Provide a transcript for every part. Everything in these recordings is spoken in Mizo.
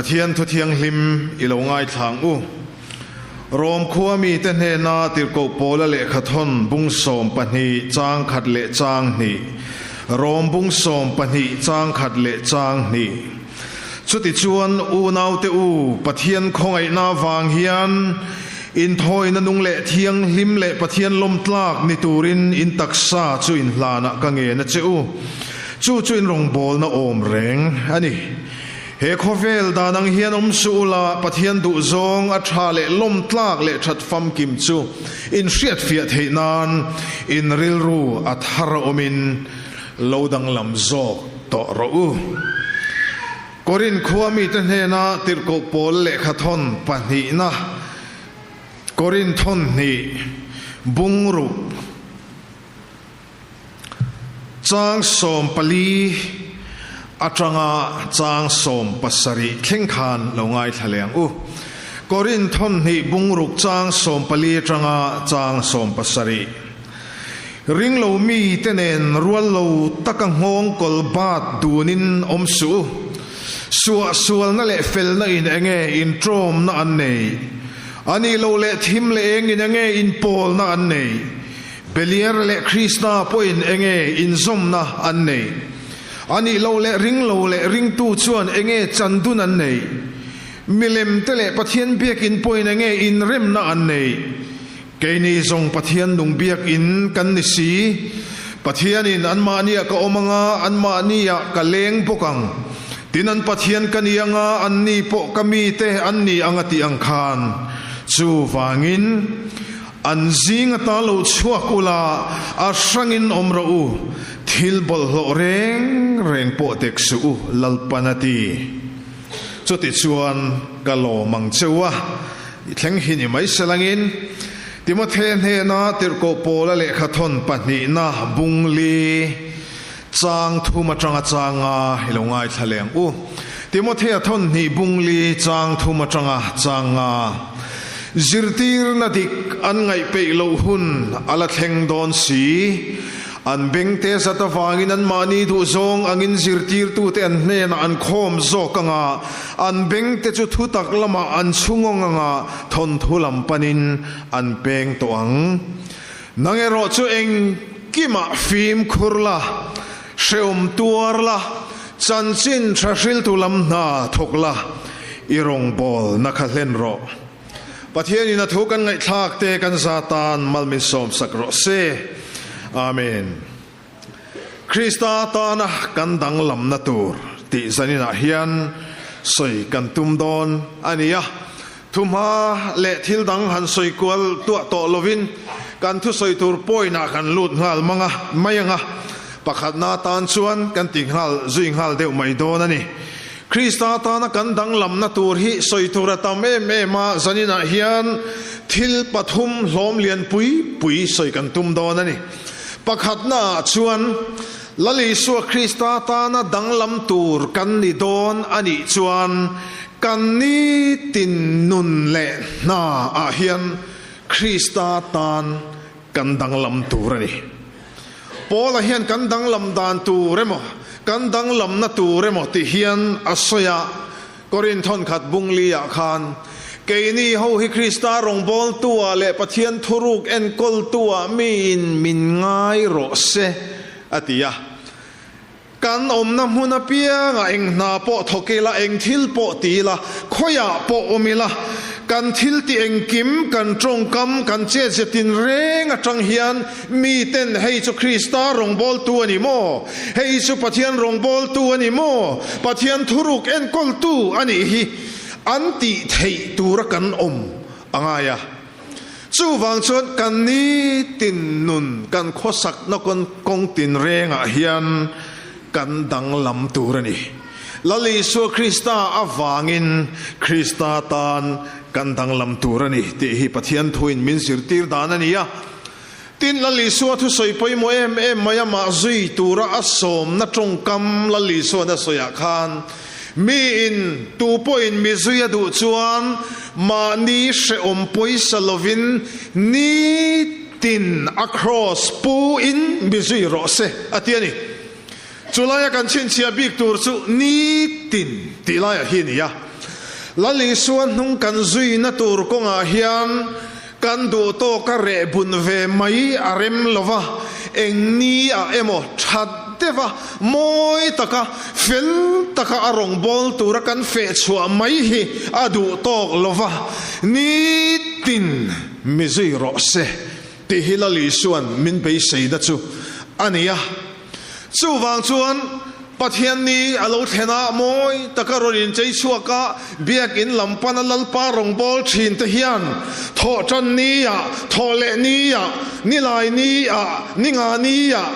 Pathian thu thianghlim i lo ngaithla ang u. Rom khua mite hnena Tirhkoh Paula lehkhathawn bung 12 chang khat leh chang hnih. Rom bung 12 chang khat leh chang hnih. Chutichuan unaute u, Pathian khawngaihna avang hian inthawina nung leh thianghlim leh Pathian lawmtlak ni turin in taksa chu inhlanah ka ngen a che u. Chu chu in rawngbawlna awm reng a ni. He khawvel dan ang hian awm suh ula, Pathian duhzawng a tha leh lawmtlak leh that famkim chu in hriatfiah theih nan in rilru a thar awmin lo danglam zawk tawh rawh u. Korinth khua mite hnena tirhkoh pawl lehkhathawn pahnihna, Korinth thawn hnih, bungruk, Chang 14 atanga chang 17 thleng khan lo ngaithla leh ang u. Korinth thawn hnih bungruk chang 14 atanga chang 17. Ring lo mite nen rual lo taka nghawng kawl bat dunin awm suh u. Suahsualna leh felna in enge intawmna an nei? A nih loh leh thim leh eng in enge inpawlna an nei? Beliar leh Krista pawhin enge inzawmna an neih? A nih loh leh ring lo leh ringtu chuan enge chandun an neih? Milemte leh Pathian biakin pawhin enge inremna an neih? Keini zawng Pathian nung biakin kan ni si. Pathianin anmahniah ka awm anga, anmahniah ka leng bawk ang. Tin an Pathian ka ni anga, anni pawh ka mite an ni ang a tih ang khan. Chuvangin. An zing ata lo chhuak ula, a hrangin awm rawh u, thil bawlhhlawh reng reng pawh tek suh u, Lalpan a ti. Chutichuan ka lawm ang che u a, i thleng hi ni mai se langin, Timothea hnena Tirhkoh Paula lehkhathawn pahnihna bung li chang thum atanga changa i lo ngaithla leh ang u. Timothea thawn hnih bung li chang thum atanga changa. Zirtirna dik an ngaih peih loh hun a la thleng dawn si. An bengte zat avangin anmahni duhzawng angin zirtirtute an hnenah an khawm zawk ang a, an bengte chu thutak lamah an chhungawng ang a, thawnthu lam panin an peng tawh ang. Nang erawh chu engkimah fimkhur la, hrehawm tuar la, chanchin tha hriltu lam hna thawk la, I rawngbawlna kha hlen rawh. Pathianin a thu kan ngaihthlak te kan za tan mal min sawmsak rawh se. Amen. Krista tana kan danglamna tur tih zaninah hian sawi kan tum dawn a ni a. Thuhma leh thil dang han sawi kual tuah tawh lovin kan thusawi tur point-ah kan lut nghal mang a, mai ang a. Pakhatna atan chuan kan ti nghal zui nghal deuh mai dawn a ni. Krista tana kan danglamna tur hi sawi tur a tam em em a, zaninah hian thil pathum hlawm lian pui pui sawi kan tum dawn a ni. Pakhatnaah chuan, Lal Isua Krista tana danglam tur kan ni dawn a nih chuan kan nitin nun leh hnaah hian Krista tan kan danglam tur a ni. Paula hian kan danglam dan tur emaw, kan danglamna tur emaw ti hian a sawi a, Korinth thawnkhat bungli-ah khan, Keini ho hi Krista rawngbawltu-ah leh Pathian thuruk enkawltu-ah miin min ngai rawh se, a ti a. Kan awmna hmun apiangah eng hna pawh thawk ila, eng thil pawh ti ila, khawiah pawh awm ila, kan thil ti engkim, kan tawngkam, kan chetze tinreng atang hian miten hei chu Krista rawngbawltu a ni maw? Hei chu Pathian rawngbawltu a ni maw? Pathian thuruk enkawltu a nih hi an tih theih tura kan awm a ngai a. Chuvang chuan kan nitin nun, kan khawsakna kawng tinrengah hian kan danglam tur a ni. Lal Isua Krista avangin Krista tan kan danglam tur a ni tih hi Pathian thuin min zirtir dan a ni a. Tin, Lal Isua thusawi pawimawh em em mai amah zui tura a sawmna tawngkam Lal Isua'n a sawiah khan, Miin tu pawhin mi zui a duh chuan mahni hrehawm pawisa lovin nitin a kraws pu in mi zui rawh se, a ti a ni. Chulaia kan chhinchhiah bik tur chu nitin tih laiah hi a ni a. Lal Isua hnung kan zuina tur kawngah hian kan duh tawka reh bun ve mai a rem lo va, eng ni ah emaw that deuha mawi taka fel taka a rawngbâwl tura kan feh chhuah mai hi a duh tawk lo va, nitin mi zui rawh se tih hi Lal Isua'n min beiseina chu a ni a. Chuvang chuan Pathian ni a lo thlen a, mawi taka rawn inchei chhuak a, biakin lam pana Lalpa rawngbâwl thin te hian thawhṭan ni ah, thawhleh ni ah, nilai ni ah, ninga ni ah,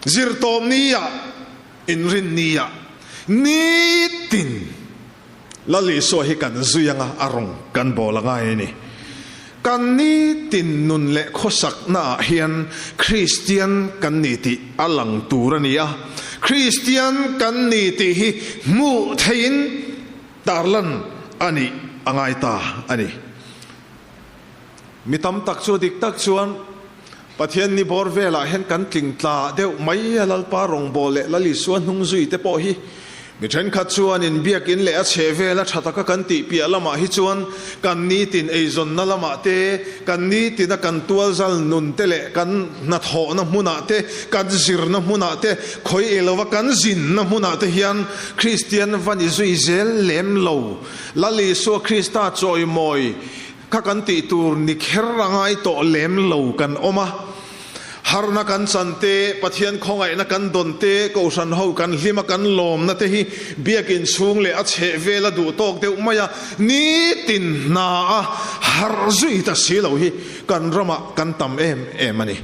zirtawm ni ah, inrin ni ah, nitin Lal Isua hi kan zui anga a rawng kan bawl a ngai a ni. Kan nitin nun leh khawsaknaah hian Kristian kan ni tih a lang tur a ni a, Kristian kan ni tih hi hmuh theihin tarlan a nih a ngai ta a ni. Mi tam tak chu dik tak chuan Pathian ni bawr velah hian kan tling tla deuh mai a, Lalpa rawngbâwl leh Lal Isua hnung zui te pawh hi mi thenkhat chuanin biakin leh a chheh vela tha taka kan tih piah lamah hi chuan kan nitin eizawnna lamah te, kan nitina kan tualzal nun te leh kan hnathawhna hmunah te, kan zirna hmunah te, khawi elova kan zinna hmunah te hian Kristian va ni zui zel lem lo. Lal Isua Krista chawimawi Kha kan tih tur ni kher a ngai tawh lem lo kan awm a, harna kan chan te, Pathian khawngaihna kan dawn te, Kohhran ho kan hlima kan lawmna te hi biakin chhung leh a chheh vel a duh tawk deuh mai a, nitin hna a harh zui ta si lo hi kan ramah kan tam em em a ni.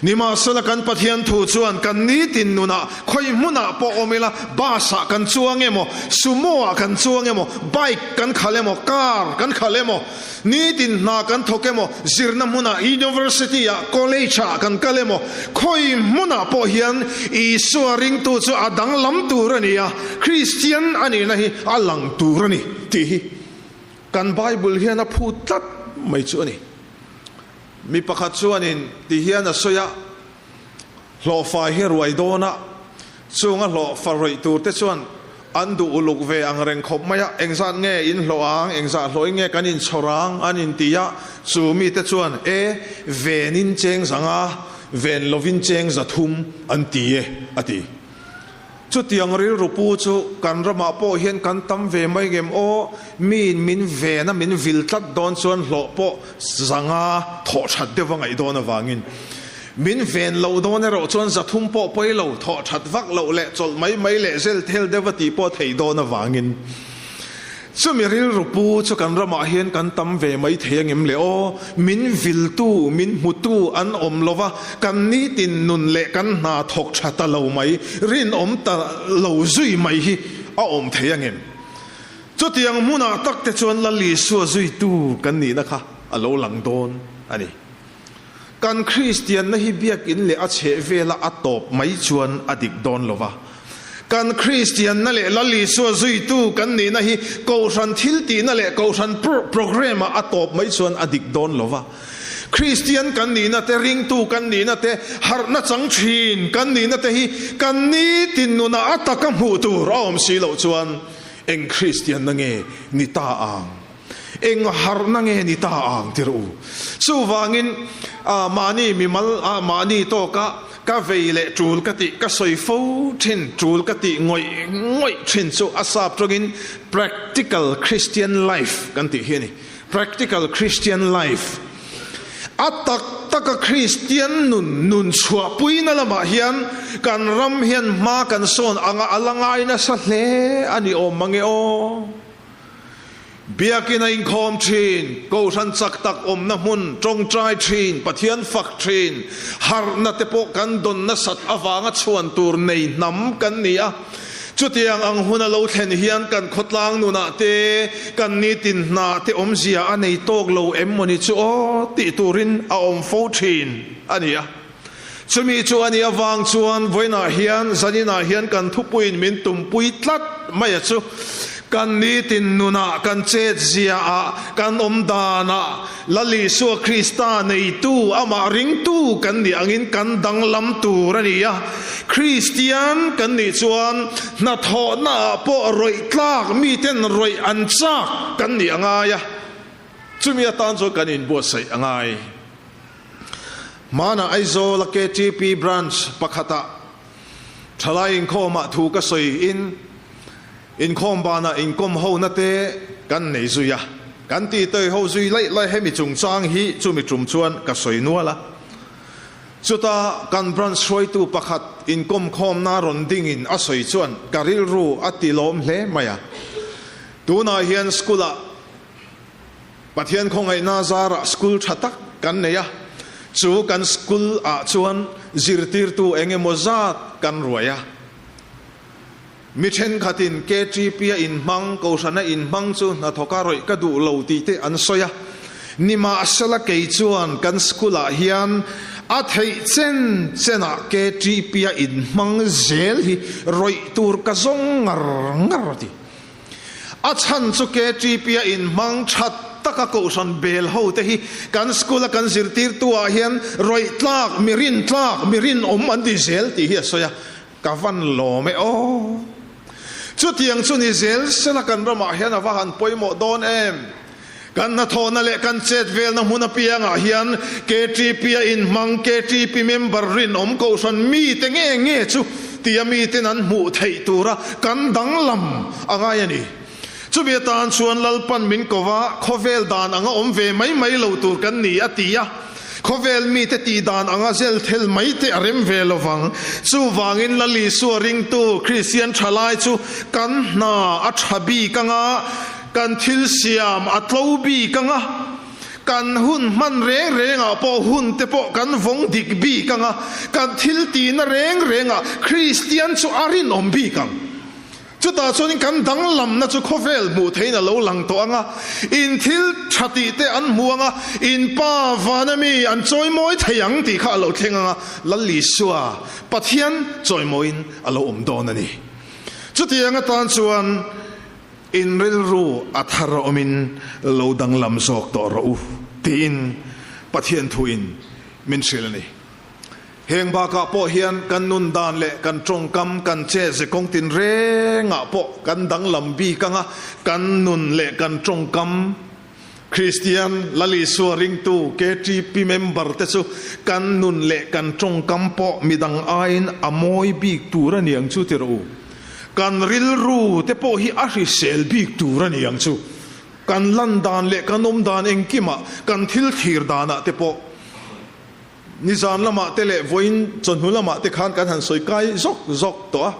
Nimahsela kan Pathian thu chuan kan nitin nunah khawi hmunah pawh awm ila, bus ah kan chuang emaw, sumo ah kan chuang emaw, bike kan khalh emaw, car kan khalh emaw, nitin hna kan thawk emaw, zirna hmunah, university ah, college ah kan kal emaw, khawi hmunah pawh hian Isua ringtu chu a danglam tur a ni a, Kristian a nihna hi a lang tur a ni tih hi kan Bible hian a phut tlat mai chu a ni. Mi pakhat chuanin ti hian a sawi a, Hlawhfai hi ruai dawn a, chunga hlawhfa rawih tur te chuan an duh uluk ve ang reng khawp mai a, engzat nge in hlawh ang, engzah hlawhin nge kan inchhawr ang an inti a, chu mite chuan e, venin cheng zanga, ven lovin cheng 300 an ti e, a ti. Chutiang rilru pu chu kan ramah pawh hian kan tam ve mai ngem aw, miin min vena min vil tlat dawn chuan hlawh pawh 500 thawh that deuh a ngaih dawn avangin min ven loh dawn erawh chuan 300 pawh pawi lo thawh that vak loh leh chawlh mai mai leh zel thel deuh a tih pawh theih dawn avangin Chumi rilru pu chu kan ramah hian kan tam ve mai thei angem le aw? Min viltu, min hmutu an awm lo va, kan nitin nun leh kan hna thawk tha ta lo mai, rinawm ta lo zui mai hi a awm thei angem? Chutiang hmunah tak te chuan Lal Isua zuitu kan nihna kha a lo lang dawn a ni. Kan Kristianna hi biakin leh a chheh vela a tawp mai chuan a dik dawn lo va. Kan Kristianna leh Lal Isua zuitu kan nihna hi Kohhran thiltihna leh Kohhran programme-ah a tawp mai chuan a dik dawn lo va. Kristian kan nihna te, ringtu kan nihna te, harhna chang thin kan nihna te hi kan nitin nunah a taka hmuh tur a awm si loh chuan eng Kristianna nge ni ta ang? Eng harhna nge ni ta ang tir u. Chuvangin mahni mimal a mahni tawka ka vei leh tul ka tih ka sawi fo thin, tul ka tih ngawih ngawih thin chu a sap tawngin practical Christian life kan tih hi a ni. Practical Christian life. A tak taka Kristian nun nun chhuahpuina lamah hian kan ram hian hma kan sawn anga a la ngai nasa hle a ni awm mange aw. Biakin a inkhawm thin, Kohhran chak tak awmna hmun, tawngtai thin, Pathian fak thin, harhna te pawh kan dawn nasat avanga chhuan tur nei hnam kan ni a. Chutiang ang hun a lo thlen hian kan khawtlang nunah te, kan nitin hna te awmzia a nei tawk lo em mawni chu aw tih turin a awm fo thin a ni a. Chumi chu a nih avang chuan vawiinah hian zaninah hian kan thupuiin min tumpui tlat mai a chu. Kan nitin nunah, kan chetziaah, kan awm danah Lal Isua Krista neitu, amah ringtu kan nih angin kan danglam tur a ni a. Kristian kan nih chuan hnathawhnaah pawh rawih tlak miten rawih an chak kan nih a ngai a, chumi atan chuan kan inbuatsaih a ngai. Hmanah Aizawla KTP Branch pakhatah thalai inkhawmah thu ka sawi in inkhawm banah inkawm hona te kan nei zui a, kan ti tawi ho zui laih laih hemi chungchang hi chumi tum chuan ka sawi nual a. Chuta kan branch hruaitu pakhat inkawmkhawmna rawn dingin a sawi chuan ka rilru a ti lawm hle mai a. Tunah hian school-ah Pathian khawngaihna zarah school tha tak kan nei a, chu kan school-ah chuan zirtirtu eng emaw zat kan ruai a. Mi thenkhatin KTP-a inhmang, Kohhrana inhmang chu hnathawka rawih ka duh lo tih te an sawi a. Nimahsela kei chuan kan school-ah hian a theih chen chenah KTP-a inhmang zel hi rawih tur ka zawng ngar ngar a ti. A chhan chu KTP-a inhmang that taka Kohhran bel ho te hi kan school-a kan zirtirtu-ah hian rawih tlak, mi rin tlak, mi rinawm an ti zel tih hi a sawi a. Ka van lawm e aw. Chutiang chu ni zel sela kan ramah hian a va han pawimawh dawn em? Kan hnathawhna leh kan chet velna hmun apiangah hian KTP-a inhmang KTP member rinawm kohhran mite nge nge chu tia miten an hmuh theih tura kan danglam a ngai a ni. Chumi atan chuan Lalpan min ko va, khawvel dan anga awm ve mai mai lo tur kan ni a ti a. Khawvel mite tih dan anga zel thel mai te a rem ve lo vang. Chuvangin Lal Isua ringtu Kristian thalai chu kan hna a tha bik anga, kan thil siam a tlo bik anga, kan hun hman reng rengah pawh hun te pawh kan vawng dik bik anga, kan thil tihna reng rengah Kristian chu a rinawm bik ang. Chutah chuanin kan danglamna chu khawvel hmuh theihin a lo lang tawh ang a, in thil tha tih te an hmu ang a, in Pa vana mi an chawimawi thei ang tih kha a lo thleng ang a, Lal Isua, Pathian chawimawiin a lo awm dawn a ni. Chutiang atan chuan in rilru a thar awmin lo danglam zawk tawh rawh u tiin Pathian thuin min hrilh a ni. Heng bakah pawh hian kan nun dan leh kan tawngkam, kan che ze kawng tinrengah pawh kan danglam bik anga kan nun leh kan tawngkam Kristian Lal Isua ringtu KTP member te chu kan nun leh kan tawngkam pawh midang aiin a mawi bik tur a ni ang chu ti rawh u. Kan rilru te pawh hi a hrisel bik tur a ni ang chu. Kan lan dan leh kan awm dan engkimah, kan thil thlir danah te pawh. Nizan lamah te leh vawiin chawhnu lamah te khan kan han sawi kai zawk zawk tawh a.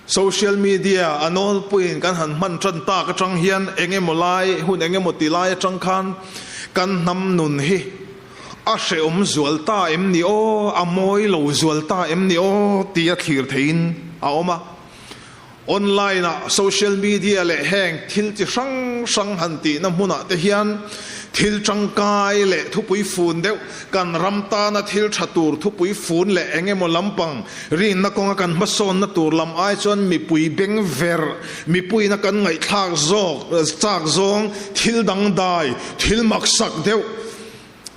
Social media a nawlpuiin kan han hman tan tak atang hian eng emaw lai, hun eng emaw ti lai atang khan kan hnam nun hi a hrehawm zual ta em ni aw, a mawi lo zual ta em ni aw tia thlir theihin a awm a. Online-ah social media leh heng thil chi hrang hrang han tihna hmunah te hian thil tangkai leh thupui fun deuh, kan ram tana thil tha tur thupui fun leh eng emaw lampang rinna kawnga kan hmasawnna tur lam ai chuan mipui beng verh, mipuiina kan ngaihthlak zawk chak zawng thil dangdai, thil maksak deuh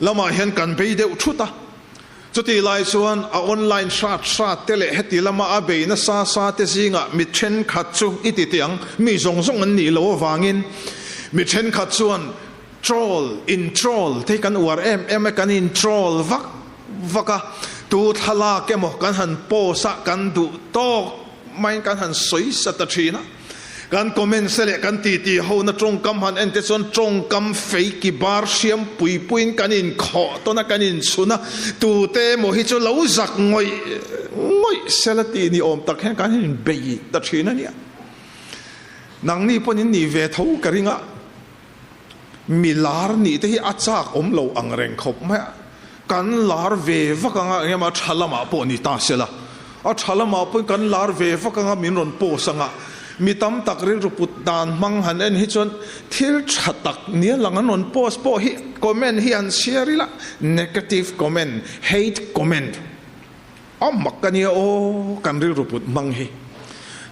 lamah hian kan bei deuh thut a. Chutih lai chuan a online hrat hrat te leh heti lama a bei nasa sa te zingah mi thenkhat chu i ti teh ang, mi zawng zawng an nih loh avangin mi thenkhat chuan troll, in troll te hi kan uar em em a, kan in troll vak vak a, tu thlalak emaw kan han post a, kan duh tawk maiin kan han sawi sa ta thin a. Kan comments te leh kan titi hona tawngkam han en te chuan tawngkam fei ki bar hriam pui puiin kan inkhawh tawn a, kan inchhun a, tute emaw hi chu lo zak ngawih ngawih sela tih ni awm tak hian kan inbei ta thin a nia. Nangni pawn in nih ve tho ka ring a, mi lar nih te hi a chak awm lo ang reng khawp mai a, kan lar ve vak anga eng emaw a tha lamah pawh ni ta sela, a tha lamah pawhin kan lar ve vak anga min rawn post anga mi tam tak rilru put dan hmang han en hi chuan thil tha tak nia lang an rawn post pawh hi comment hi an chhiar ila negative comment, hate comment. A mak a nia aw, kan rilru put hmang hi.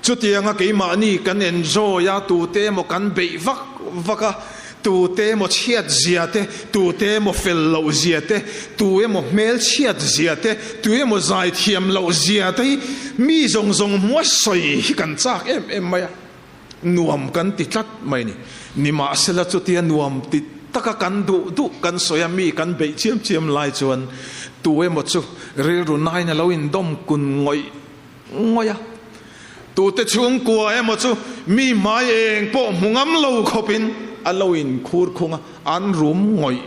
Chutianga keimahni kan enjoy a, tute emaw kan beih vak vak a, tute emaw chhiat zia te, tute emaw fel loh zia te, tu emaw hmel chhiat zia te, tu emaw zai thiam loh zia te hi mi zawng zawng hmua sawi hi kan chak em em mai a, nuam kan ti tlat mai a ni. Nimahsela chutia nuam ti taka kan duh duh kan sawi a, mi kan beih chiam chiam lai chuan tu emaw chu rilru nain a lo indawm kun ngawih ngawih a, tute chhungkua emaw chu mi hmai eng pawh hmu ngam lo khawpin a lo inkhur khung a, an rum ngawih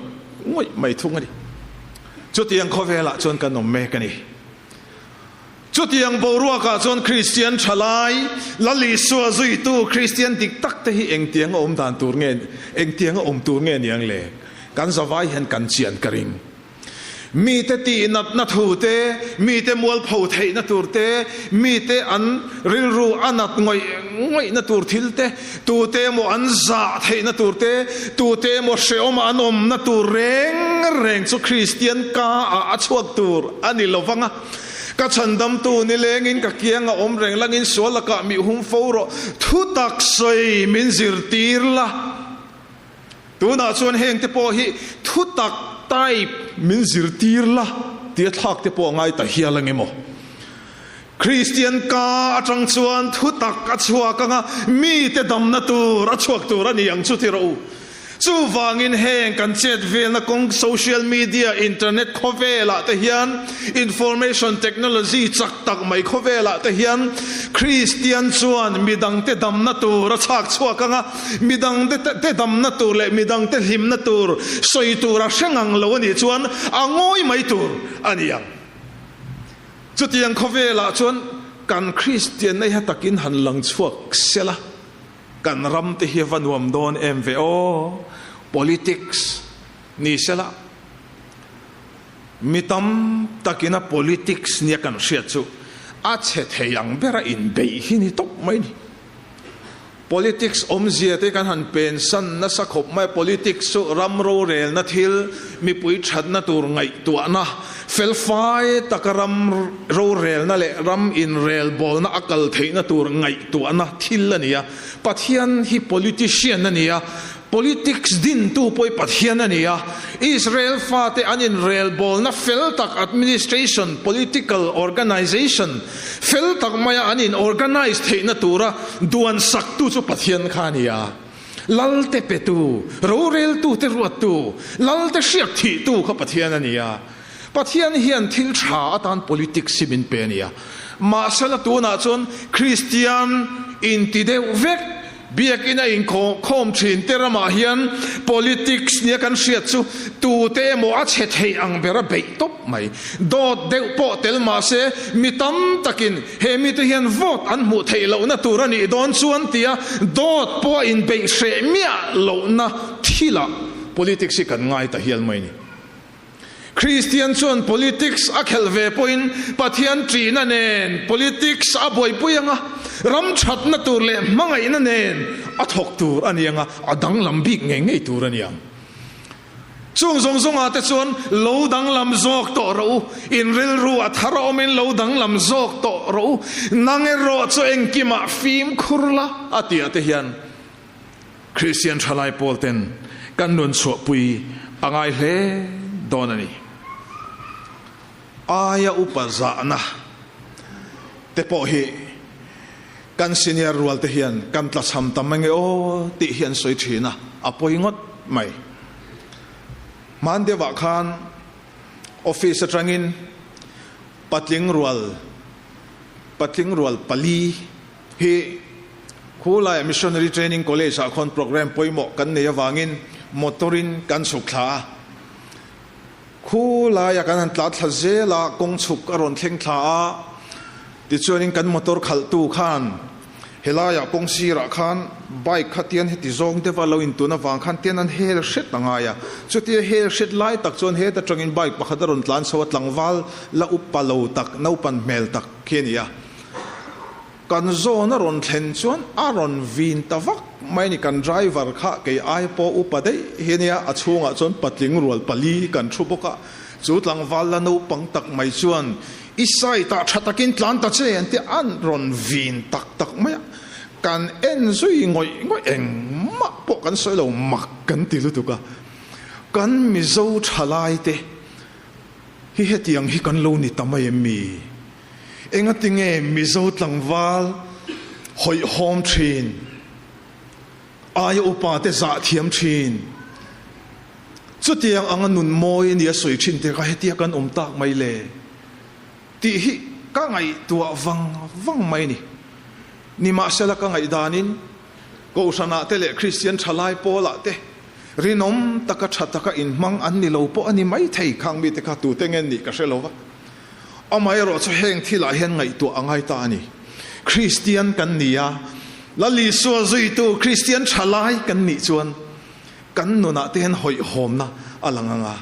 ngawih mai thung a ni. Chutiang khawvelah chuan kan awm mek a ni. Chutiang boruakah chuan Kristian thalai, Lal Isua zuitu Kristian dik tak te hi engtianga awm dan tur nge, engtianga awm tur nge niang le? Kan zavai hian kan chian ka ring. Mite tihnatna thu te, mite mualpho theihna tur te, mite an rilru a nat ngawih ngawihna tur thil te, tute emaw an zah theihna tur te, tute emaw hrehawma an awmna tur reng reng chu Kristian ka ah a chhuak tur a ni lo vang a. Ka chhandamtu nilengin ka kiang a awm reng langin sual lakah mi hum fo rawh, thutak sawi min zirtir la. Tunah chuan hengte pawh hi thutak type min zirtir la tia thlak te pawh a ngai ta hial ang emaw? Kristian ka atang chuan thutak a chhuak anga mite damna tur a chhuak tur a ni ang chu ti rawh u. Chuvangin heng kan chet velna kawng social media, internet khawvelah te hian information technology chak tak mai khawvelah te hian Kristian chuan midangte damna tur a chhak chhuak anga Midang te damna tur leh midang te hlimna tur sawi tur a hre ngang lo a nih chuan a ngawi mai tur a ni ang. Chutiang khawvelah chuan kan Kristianna hi a takin han lang chhuak sela, kan ram te hi a va nuam dawn em ve aw. Politics ni sela, mi tam takin a politics nia kan hriat chu a chhe thei ang bera inbeih hi ni tawp mai ni. Politics awmzia te kan han pensan nasa khawp mai a, politics chu ram rorelna thil, mipui thatna tur ngaihtuahna, felfai taka ram rorelna leh ram inrelbawlna a kal theihna tur ngaihtuahna thil a ni a. Pathian hi politician a ni a, Politics dintu pawh hi Pathian a ni a, Israel fate an inrelbawlna fel tak administration, political organization, fel tak maia an in organize theihna tura duan saktu chu Pathian kha a ni a. Lalte petu, roreltute ruattu, Lalte hriak thihtu kha Pathian a ni a. Pathian hian thil tha atan politics hi min pe a ni a. Mahsela tunah chuan Kristian inti deuh vek, Biakinn a inkhawm thin te ramah hian politics nia kan hriat chu tute emaw a chhe thei ang ber a beih tawp mai. Dawt deuh pawh tel mah se mi tam takin he mite hian vote an hmuh theih lohna tur a nih dawn chuan tia dawt pawh a inbeih hreh miah lohna thilah politics hi kan ngai ta hial mai ni. Kristian chuan politics a khelh ve pawhin Pathian ṭihna nen politics a buaipui ang a, ram ṭhatna tur leh hmangaihna nen a thawk tur a ni ang a, a danglam bik ngei ngei tur a ni ang. Chung zawng zawngah te chuan lo danglam zawk tawh rawh u, in rilru a thar awmin lo danglam zawk tawh rawh u, nang erawh chu engkimah fimkhur la a tih ah te hian Kristian thalai pawl ten kan nun chhuahpui a ngai hle dawn a ni. Aia upa zahna te pawh hi kan senior rual te hian kan tlachham tam ange aw tih hi an sawi thin a, a pawi ngawt mai. Hman deuhah khan office atangin patling rual patling rual pali Hi khulaiah Missionary Training College ah khawn programme pawimawh kan nei avangin motor in kan chhuk thla a. Khulaiah kan han tla thla zel a, kawng chhuk a rawn thleng thla a, tichuanin kan motor khalhtu khan helaiah kawng sirah khan bike kha tian heti zawng deuha lo intun avang khan tian an hel hret a ngai a. Chutia hel hret lai tak chuan heta tangin bike pakhat a rawn tlan chho a, tlangval la upa lo tak, naupan hmel tak khi a ni a. Kan zawn a rawn thlen chuan a rawn vin ta vak mai a ni. Kan driver kha kei ai pawh upa daih hi a nia, a chhungah chuan patling rual pali kan thu bawk a. Chu tlangval la naupang tak mai chuan I side ah tha takin tlan ta che an tia an rawn vin tak tak mai a, kan en zui ngawih ngawih engmah pawh kan sawi lo mak kan ti lutuk a, kan Mizo thalai te hi hetiang hi kan lo ni ta mai em mi? Engatinge Mizo tlangval hawihhawm thin? Aia upa te zah thiam thin. Chutiang anga nun mawi nia sawi thin te kha hetia kan awm tak mai le tih hi ka ngaihtuah vang vang mai ni. Nimahsela ka ngaihdanin Kohhranah te leh Kristian thalai pawlah te rinawm taka tha taka inhmang an ni lo pawh a ni maithei khang mite kha tute nge nih ka hre lo va. Amaherawh chu heng thilah hian ngaihtuah a ngai ta a ni. Kristian kan ni a, Lal Isua zuitu Kristian tha lai kan nih chuan kan nunah te hian hawihhawmna a lang ang a.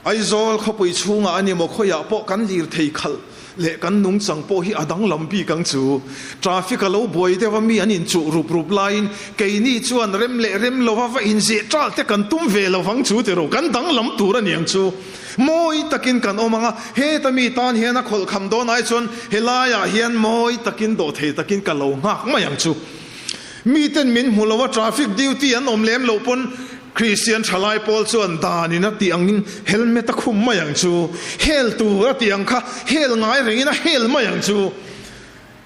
Aizawl khawpui chhungah a ni maw khawiah pawh kan lirthei khalh leh kan nungchang pawh hi a danglam bik ang chu. Traffic a lo buai deuh a, mi an inchuh rup rup laiin keini chuan rem leh rem lova va inzeh ṭal te kan tum ve lo vang chu ti ro, kan danglam tur a ni ang chu. Mawi takin kan awm ang a, heta mi tan hian a khawlh kham dawn ai chuan helaiah hian mawi takin dawhthei takin ka lo nghak mai ang chu. Miten min hmu lo a, traffic duty an awm lem loh pawn Kristian thalai pawl chuan danin a tih angin helmet a khum mai ang chu. Hel tur a tih ang kha hel ngai rengin a hel mai ang chu.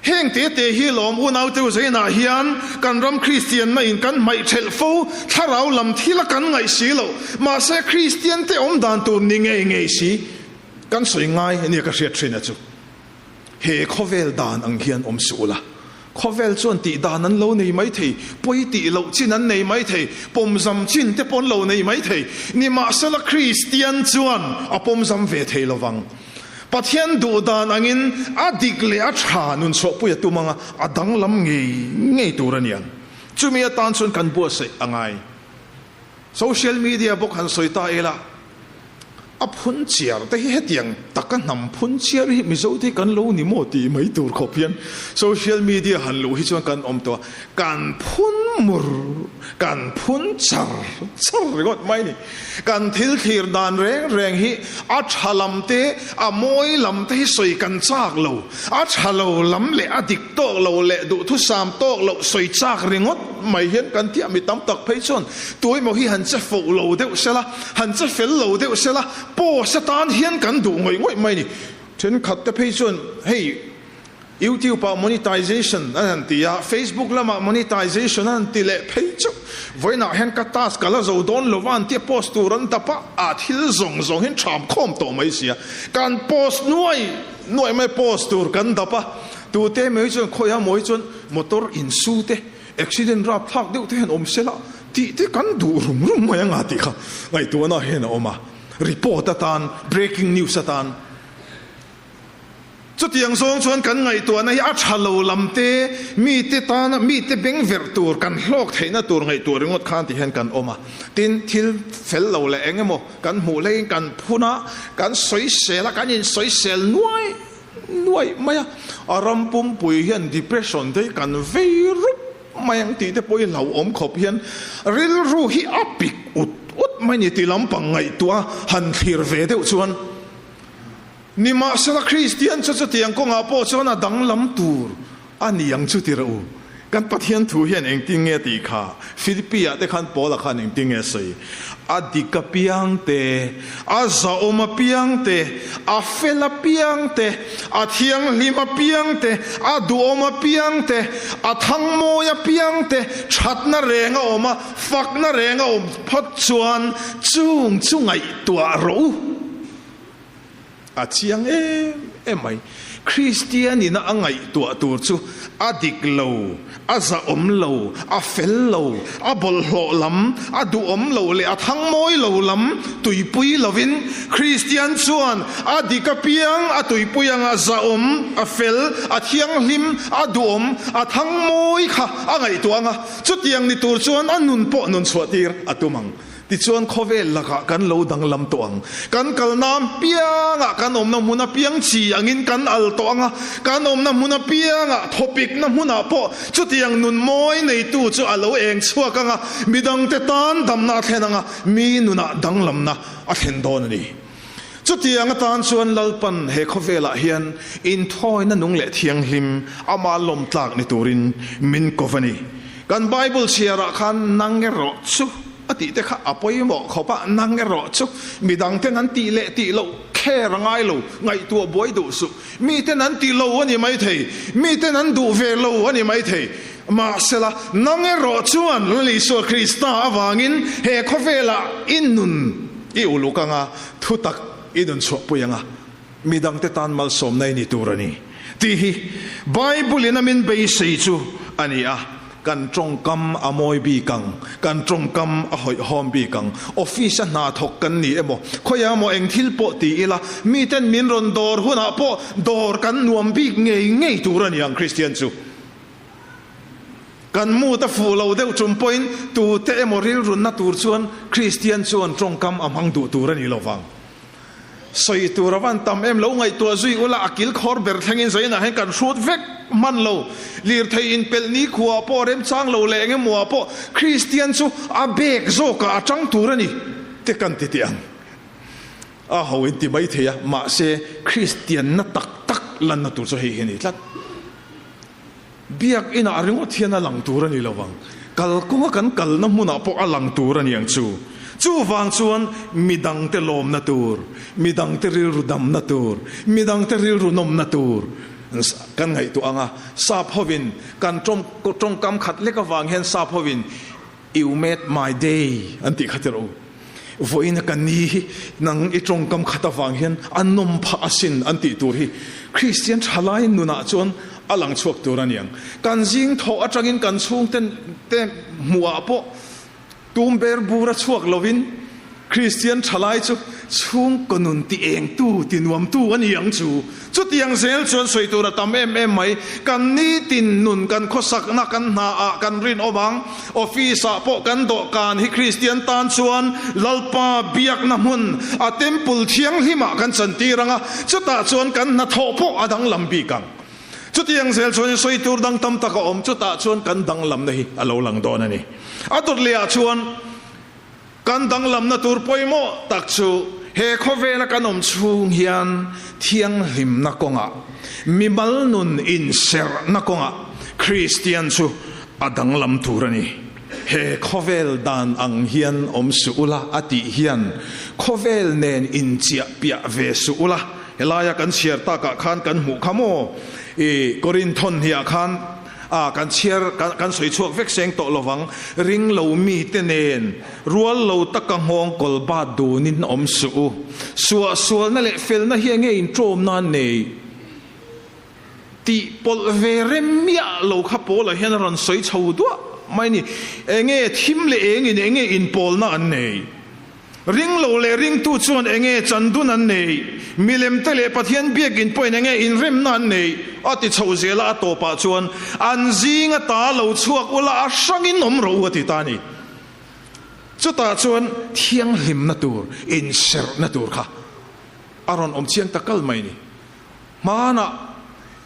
Heng te te hi lawm unaute Uzainah hian kan ram Kristianna in kan hmaih thelh fo, thlarau lam thil a kan ngaih si lo, mahse Kristian te awm dan tur ni ngei ngei si kan sawi ngai ania ka hriat thin a chu. He khawvel dan ang hian awm suh ula, khawvel chuan tih dan an lo nei mai thei, pawi tih loh chin an nei mai thei, pawmzam chin te pawh an lo nei mai thei, nimahsela Kristian chuan a pawmzam ve thei lovang. Pathian duh dan angin a dik leh a tha nun chhuahpui a tum anga a danglam ngei ngei tur a niang. Chumi atan chuan kan buatsaih a ngai. Social media bawk han sawi ta ila, a phun chiar te hi hetiang taka hnam phun chiar hi Mizo te hi kan lo ni maw tih mai tur khawp hian social media han luh hi chuan kan awm tawh a, kan phun mur, kan phun char char ringawt mai a ni. Kan thil thlir dan reng reng hi a tha lam te, a mawi lam te hi sawi kan chak lo. A tha lo lam leh a dik tawk lo leh duhthusam tawk loh sawi chak ringawt mai hian kan tih a mi tam tak phei chuan tuemaw hi han che fo lo deuh sela, han che fel lo deuh sela, post atan hian kan duh ngawih ngawih mai a ni. Thenkhat te phei chuan hei. YouTube ah monetization an han ti a, Facebook lamah monetization an han ti leh phei chu vawiinah hian ka task ka la zo dawn lo va an tia post tur an dap a, a thil zawng zawng hian ṭham khawm tawh mai sia. Kan post nuai nuai mai post tur kan dap a, tute mai chuan khawiha mawi chuan motor insu te accident rapthlak deuh te hian awm se la tih te kan duh rum rum mai anga tih kha ngaihtuahna hian a awm a, report atan breaking news atan. Chutiang zawng chuan kan ngaihtuahna hi a tha lo lam te, mite tana mite beng verh tur, kan hlawk theihna tur ngaihtuah ringawt khan ti hian kan awm a. Tin, thil fel lo leh eng emaw kan hmuh hleiin kan phun a, kan sawisel a, kan insawisel nuai nuai mai a. A ram pumpui hian depression te hi kan vei rup mai ang tih te pawh hi hlauhawm khawp hian rilru hi a pik ut ut mai a ni ti lampang ngaihtuah a han thlir ve deuh chuan. Nimahsela Kristian chu chutiang kawngah pawh chuan a danglam tur a ni ang chu ti rawh u. Kan Pathian thu hian engtin nge tih kha Philippi ah te khan Paula khan engtin nge a sawi? A dik apiang te, a zahawm apiang te, a fel apiang te, a thianghlim apiang te, a duhawm apiang te, a thangmawi apiang te, thatna reng a awm a, fakna reng a awm phawt chuan chung chu ngaihtuah rawh u. A chiang em em mai. Kristian ina a ngaihtuah tur chu a dik lo, a zahawm lo, a fel lo, a bawlhhlawh lam, a duhawm lo leh a thangmawi lo lam tuipui lovin Kristian chuan a dik apiang a tuipui anga zahawm, a fel, a thianghlim, a duhawm, a thangmawi kha a ngaihtuah anga chutiang ni tur chuan a nun pawh nun chhuahtir a tum ang. Tichuan khawvel lakah kan lo danglam tawh ang. Kan kalna apiangah kan awmna hmun apiang chi angin kan al tawh ang a, kan awmna hmun apiangah thawpikna hmunah pawh chutiang nun mawi neitu chu a lo eng chhuak ang a, midangte tan damna a thlen ang a, mi nunah danglamna a thlen dawn a ni. Chutiang atan chuan Lalpan he khawvelah hian inthawina nung leh thianghlim ama lawmtlak ni turin min ko va ni. Kan Bible chhiarah khan nang erawh chu a tih te kha a pawimawh khawp a, nang erawh chu midangten an tih leh tih loh kher a ngai lo, ngaihtuah buai duh suh. Miten an ti lo a ni maithei, miten an duh ve lo a ni maithei. Mahsela, nang erawh chuan Lal Isua Krista avangin he khawvelah i nun i uluk anga, thutak i nun chhuahpui anga, midangte tan malsawmna i ni tur a ni tih hi Bible-in a min beisei chu a ni a. Kan tawngkam a mawi bik ang, kan tawngkam a hawihhawm bik ang. Office-a hna thawk kan ni emaw, khawiah emaw eng thil pawh ti ila, miten min rawn dawr hunah pawh dawr kan nuam bik ngei ngei tur a ni ang Kristian chu. Kan mut a fuh lo deuh tum pawhin tute emaw rilrunna tur chuan Kristian chuan tawngkam a hmang duh tur a ni lo vang. Sawi tur a van tam em lo ngaihtuah zui ula a kil khawr ber thlengin zainah hian kan hrut vek hman lo. Lirthei inpelh ni khuaah pawh remchang lo leh eng emaw ah pawh Kristian chu a bek zawkah a tang tur a ni te kan ti teh ang. A ho in ti mai thei a, mahse Kristianna tak tak lanna tur chu hei hi a ni tlat. Biak inah ringawt hian a lang tur a ni lo vang. Kalkawnga kan kalna hmunah pawh a lang tur a ni ang chu. Chuvang chuan midangte lawmna tur, midangte rilru damna tur, midangte rilru nawmna tur kan ngaihtuah ang a. Sap hovin kan tawngkam khat lek avang hian sap hovin You made my day an tih kha ti rawh u. Vawiina ka ni hi nang i tawngkam khat avang hian a nawm phah asin an tih tur hi Kristian thalai nunah chuan a lang chhuak tur a niang. Kan zing thawh atangin kan chhungte te hmuhah pawh tum ber bur a chhuak lovin Kristian thalai chu chhungkaw nun ti engtu, ti nuamtu a ni ang chu. Chutiang zel chuan sawi tur a tam em em mai. Kan nitin nun, kan khawsakna, kan hnaah kan rinawm ang. Office-ah pawh kan dawhkan hi Kristian tan chuan Lalpa biakna hmun, a temple thianghlimah kan chantir ang a, chutah chuan kan hnathawh pawh a danglam bik ang. Chutiang zel chuan sawi tur dang tam tak a awm, chutah chuan kan danglamna hi a lo lang dawn a ni. A dawtliah chuan. Kan danglamna tur pawimawh tak chu he khawvela kan awm chhung hian thianghlimna kawngah, mimal nun inserhna kawngah Kristian chu a danglam tur a ni. He khawvel dan ang hian awm suh ula a tih hian khawvel nen inchiah piah ve suh ula. Helaia kan chhiar takah khan kan hmuh kha maw? I Korinthon hniah khan A, kan chhiar, kan sawi chhuak vek seng tawh lovang, ring lo mite nen rual lo taka nghawng kawl bat dunin awm suh u. Suah sualna leh felna hi enge intawm nan nei tih pawlh ve rem miah lo kha Paula hian a rawn sawi chho duah mai ni. Enge thim leh engin enge inpawlna an nei? Ring lo leh ringtu chuan enge chandun an nei? Milemte leh Pathian biakin pawhin enge inremna an nei? A ti chhoh zel a, a tawpah chuan, An zinga ta lo chhuak ula, a hrangin awm rawh u a ti ta a ni. Chutah chuan thianghlimna tur, inserhna tur kha a rawn awm chiang ta kal mai a ni. Hmanah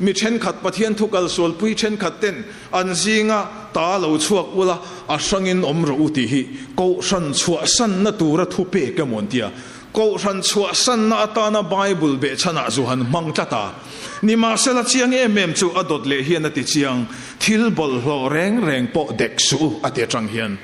mi thenkhat Pathian thu kalsualpui thenkhat ten an zinga ta lo chhuak ula a hrangin awm rawh u tih hi Kohhran chhuahsanna tura thu pek emaw an tia. Kohhran chhuahsanna atana Bible behchhanah zu han hmang tlat a. Nimahsela chiang em em chu a dawt leh hian a ti chiang, thil bawlhhlawh reng reng pawh dek suh u a ti atang hian.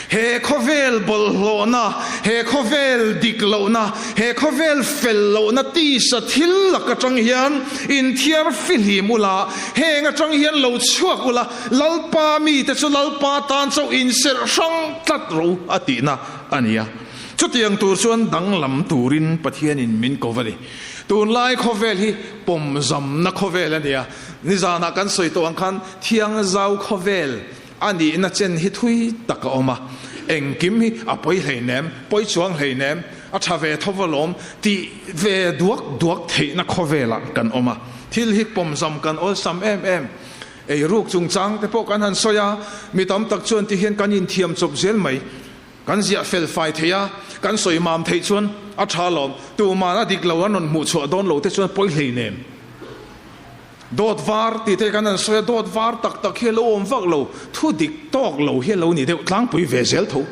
He khawvel bawlhhlawhna, he khawvel dik lohna, he khawvel fel lohna tisa thil lak atang hian inthiar fihlim ula, heng atang hian lo chhuak ula, Lalpa mite chu Lalpa tan chauh inserh hrang tlat ro a tihna a ni a. Chutiang tur chuan danglam turin Pathianin min ko va ni. Tunlai khawvel hi pawmzamna khawvel a ni a, nizanah kan sawi tawh ang khan thiangzau khawvel, A nihna chen hi thui tak a awm a, engkim hi a pawi hleinem, pawi chuang hleinem, a tha ve tho alawm tih ve duak duak theihna khawvelah kan awm a. Thil hi pawmzam kan awlsam em em. Eiruk chungchang te pawh kan han sawi a, mi tam tak chuan ti hian kan inthiam chawp zel mai. Kan ziah fel fai thei a, kan sawi mam theih chuan a tha alawm, tuman a dik lo an rawn hmuh chhuah dawn lo te chuan pawi hleinem. Dawt var tih te kan han sawi a, dawt var tak tak hi a lo awm vak lo, thu dik tawk lo hi a lo ni deuh tlangpui ve zel tho.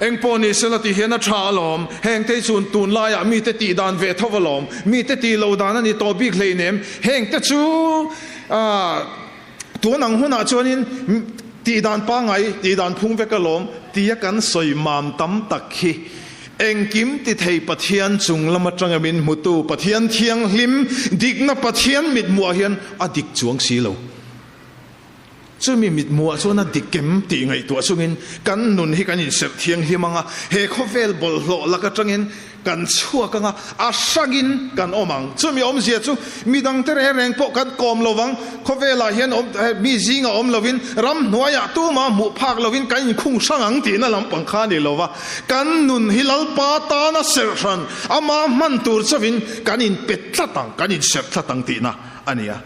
Engpawh ni sela ti hian a tha alawm, hengte hi chuan tunlaiah mite tih dan ve tho alawm, mite tih lo dan a ni tawh bik hleinem, hengte chu tun ang hunah chuanin tih dan pangngai, tih dan phung vek alawm tia kan sawi mam tam tak hi engkim ti thei Pathian chung lam atanga min hmutu Pathian thianghlim dikna Pathian mithmuah hian a dik chuang si lo. Chumi mithmuah chuan a dik em tih ngaihtuah chungin kan nun hi kan inserh thianghlim ang a, he khawvel bawlhhlawh lak atangin kan chhuak ang a, a hrangin kan awm ang. Chumi awmzia chu midangte reng reng pawh kan kawm lo vang, khawvelah hian awm mi zinga awm lovin ramhnuaiah tumah hmuh phak lovin kan inkhung hrang ang tihna lampang kha a ni lo va, kan nun hi Lalpa tana serh hran, ama hman tur chauhin kan inpe tlat ang, kan inserh tlat ang tihna a ni a.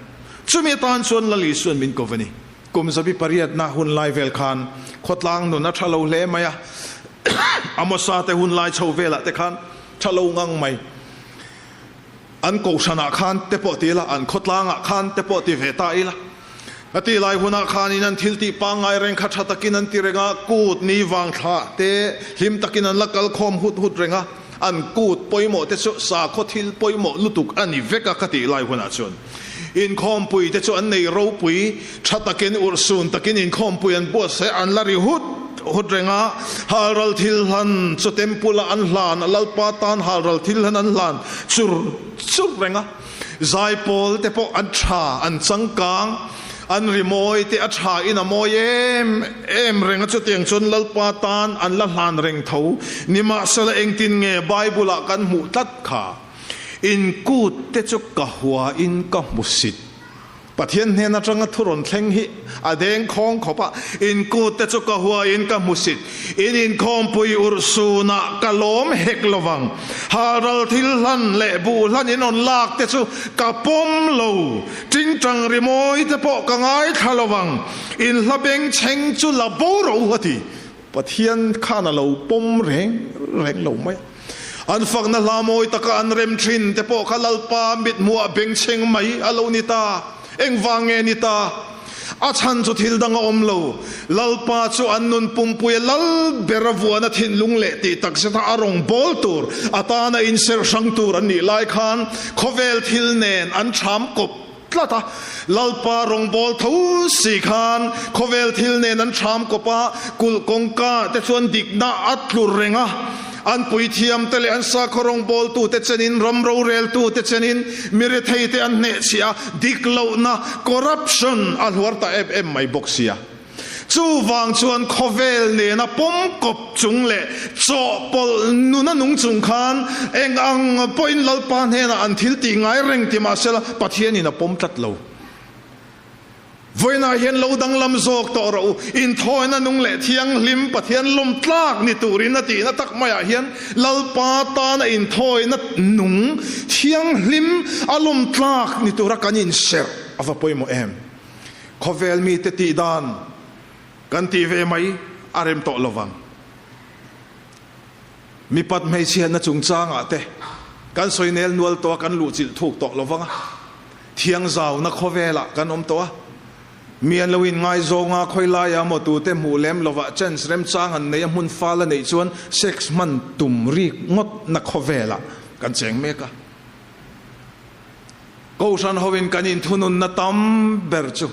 Chumi atan chuan Lal Isuan min ko va ni. Kum zabi pariatna hun lai vel khan khawtlang nun a tha lo hle mai a, Amosa te hun lai chho velah te khan tha lo ngang mai. An kohhranah khan te pawh ti ila, an khawtlangah khan te pawh ti ve ta ila. A ti lai hunah khanin an thil tih pangngai reng kha tha takin an ti reng a, kut ni vang thla te hlim takin an la kal khawm hut hut reng a, an kut pawimawh te chu sakhaw thil pawimawh lutuk a ni vek a ka tih lai hunah chuan. Inkhawmpui te chu an nei ropui, tha takin urhsun takin inkhawmpui an buatsaih a, an la ri hut hut reng a, halral thil hlan chu temple ah an hlan a, Lalpa tan halral thil hlan an hlan chur chur reng a, zaipawl te pawh an tha, an changkang, an rimawi te a tha in a mawi em em reng a, chutiang chuan Lalpa tan an la hlan reng tho, nimahsela engtin nge Bible ah kan hmuh tlat kha? In kut te chu ka hua in ka hmu sit. Pathian hnen atanga thu rawn thleng hi a deng khawng khawp a, in kut te chu ka hua in ka hmu sit. In inkhawmpui urhsunah ka lawm hek lovang. Halral thil hlan leh buh hlan in rawn lak te chu ka pawm lo. Tingtang rimawi te pawh ka ngaithla lovang. In hla bengchheng chu la bo ro a ti. Pathian khan a lo pawm reng reng lo mai a. An fakna hla mawi taka an rem thin te pawh kha Lalpa mithmuah bengchheng mai a lo ni ta. Engvang nge ni ta? A chhan chu thil dang a awm lo. Lalpa chu an nun pumpuia lal bera vuana thinlung leh tih takzeta a rawn bawl tur, a tana inserh hrang tur an nih lai khan khawvel thil nen an ṭham kawp tlat a. Lalpa rawngbâwl tho si khan khawvel thil nen an ṭham kawp a, kulh kawngka te chuan dikna a tlu reng a. An puithiamte leh an sakhaw rawngbâwltute chenin, ram roreltute chenin mi retheite an hnehchhiah a, dik lohna, corruption, a hluar ta em em mai bawk sia. Chuvang chuan khawvel nena pawm kawp chung leh chawhpawlh nuna nung chung khan eng ang pawhin Lalpa hnenah an thil tih ngai reng ti mahsela Pathianin a pawm tlat lo. Vawiinah hian lo danglam zawk tawh rawh u, inthawina nung leh thianghlim Pathian lawm tlak ni turin a tihna tak maiah hian Lalpa tana inthawina nung thianghlim a lawm tlak ni tura kan inserh a va pawimawh em? Khawvel mite tih dan kan tih ve mai a rem tawh lovang. Mipat hmeichhiatna chungchangah te kan sawi nel nual tawh a, kan luhchilh thuk tawh lovang a. Thiangzauna khawvelah kan awm tawh a, mi an lo inngaizawng a, khawi laia maw tute hmuh lem lovah chance remchang an nei a, hmun fal a neih chuan sex hman tum rik ngawtna khawvelah kan cheng mek a. Kohhran hoin kan inthununna tam ber chu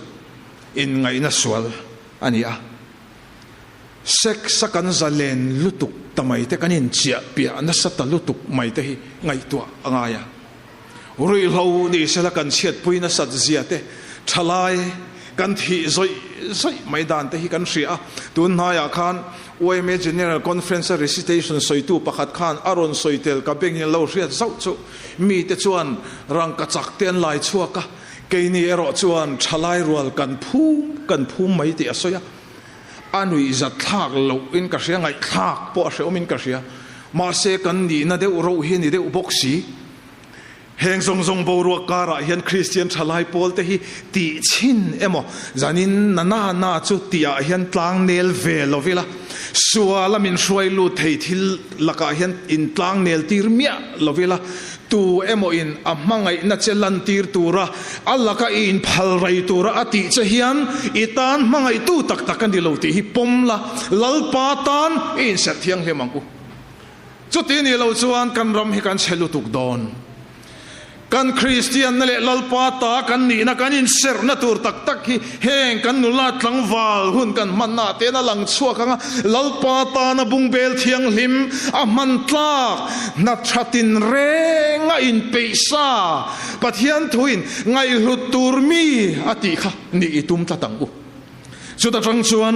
inngaihna sual a ni a. Sex a kan zalen lutuk ta mai te, kan inchiah piah nasa ta lutuk mai te hi ngaihtuah a ngai a. Ruihhlo ni sela kan chhiatpui nasat zia te, thalai kan thih zawih zawih mai dan te hi kan hria a. Tun hnaiah khan YMA General Conference a recitation sawitu pakhat khan a rawn sawi tel ka bengin lo hriat zauh chu. Mite chuan rangka chak te an lai chhuak a, keini erawh chuan thalai rual kan phum kan phum mai tih a sawi a. A nuihzat thlak loh in ka hria, ngaihthlak pawh a hreawm in ka hria. Mahse kan nihna deuh roh hi a ni deuh bawk si. Heng zawng zawng boruak karah hian Kristian thalai pawl te hi tih chhin emaw zanin na na na chu tihah hian tlang nel ve lo ila, suala min hruai lut thei thil lakah hian in tlang nel tir miah lo ila, tu emaw in a hmangaihna che lan tir tura a laka i inphal rei tura a tih che hian i tan hmangaihtu tak tak a ni lo tih hi pawm la, Lalpa tan i inserh thianghlim ang u. Chuti nih loh chuan kan ram hi kan chhe lutuk dawn. Kan Kristianna leh Lalpa ta kan nihna kan inserhna tur tak tak hi heng kan nula tlangval hun kan hmanna ah te a lang chhuak ang a, Lalpa tana bungbel thianghlim a hman tlak hna tha tinreng a inpeih sa Pathian thuin ngaihhlut tur mi a tih kha nih i tum tlat ang u. Chuta tang chuan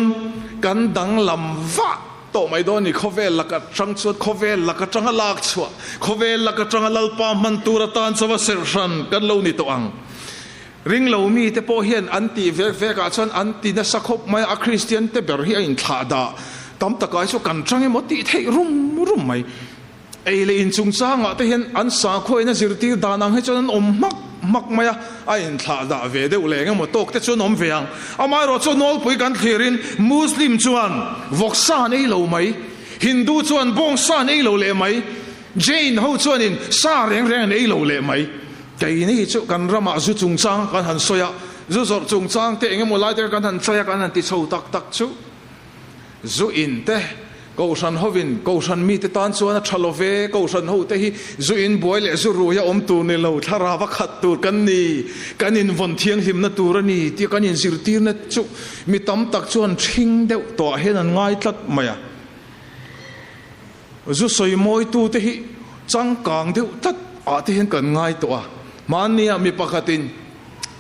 kan danglam vah. Tawh mai dawn ni, khawvel laka tang chuan khawvel laka tanga lak chhuah, khawvel laka tanga Lalpa hman tur atan chauha serh hran kan lo ni tawh ang. Ring lo mite pawh hian an tih vek vek ah chuan an ti nasa khawp mai a, a Kristian te ber hi a inthlah dah tam takah hi chu kan tang emaw tih theih rum rum mai. Ei leh in chungchangah te hian an sakhuain a zirtir dan ang hi chuan an awm hmak hmak mai a, a inthlah dah ve deuh leh engemaw tawk te chuan awm ve ang. Amaherawhchu nawlpui kan thlirin Muslim chuan vawksa an ei lo mai, Hindu chuan bawngsa an ei lo leh mai, Jain ho chuanin sa reng reng an ei lo leh mai. Keini chu kan ramah zu chungchang kan han sawi a, zu zawrh chungchang te engemaw lai te kan han chai a, kan han ti chho tak tak chu. Zu in te, Kohhran hovin Kohhran mite tan chuan a tha lo ve, Kohhran ho te hi zu in buai leh zu rui a awm tur ni lo, thlarau a khat tur kan ni, kan invawn thianghlimna tur a ni tia kan inzirtirna chu mi tam tak chuan ṭhing deuh tawhah hian an ngai tlat mai a. Zu sawi mawitu te hi changkang deuh tlat ah te hian kan ngai tawh a. Hmannia mi pakhatin